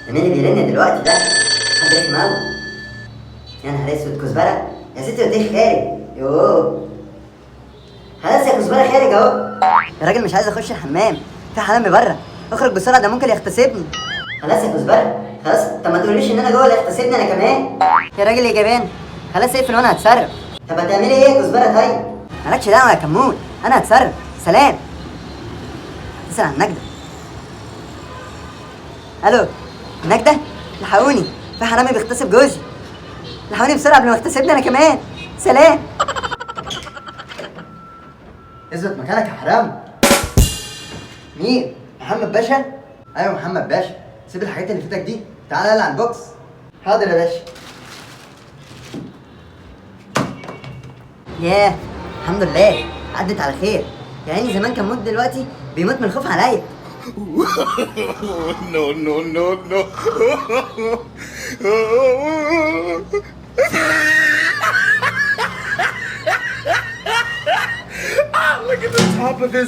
ده مين اللي بيرن دلوقتي ده؟ حد رخم قوي. يا نهار اسود، كزبره يا ستي قلت خارج. يوه خلاص يا كزبره خارج اهو. يا راجل مش عايز اخش الحمام، في حرامي بره، اخرج بسرعة ده ممكن يغتصبني. خلاص يا كزبره خلاص، طب ما تقوليش ان انا جوه اللي يغتصبني انا كمان. يا راجل يا جبان، خلاص اقفل وانا هتصرف. طب هتعملي ايه يا كزبره؟ طيب مالكش دعوه يا كمون، انا هتصرف. سلام. اتصل على النجده. الو النجده، الحقوني في حرامي بيغتصب جوزي، الحقوني بسرعة قبل ما يغتصبني انا كمان. سلام. اثبت مكانك يا حرام. مين؟ محمد باشا؟ ايوه محمد باشا، سيب الحاجات اللي فاتك دي، تعالى يلا على البوكس. حاضر يا باشا. ياه الحمد لله عدت على خير. يا عيني زمان كان موت، دلوقتي بيموت من الخوف عليا. No, no, no, no. Look at the top of his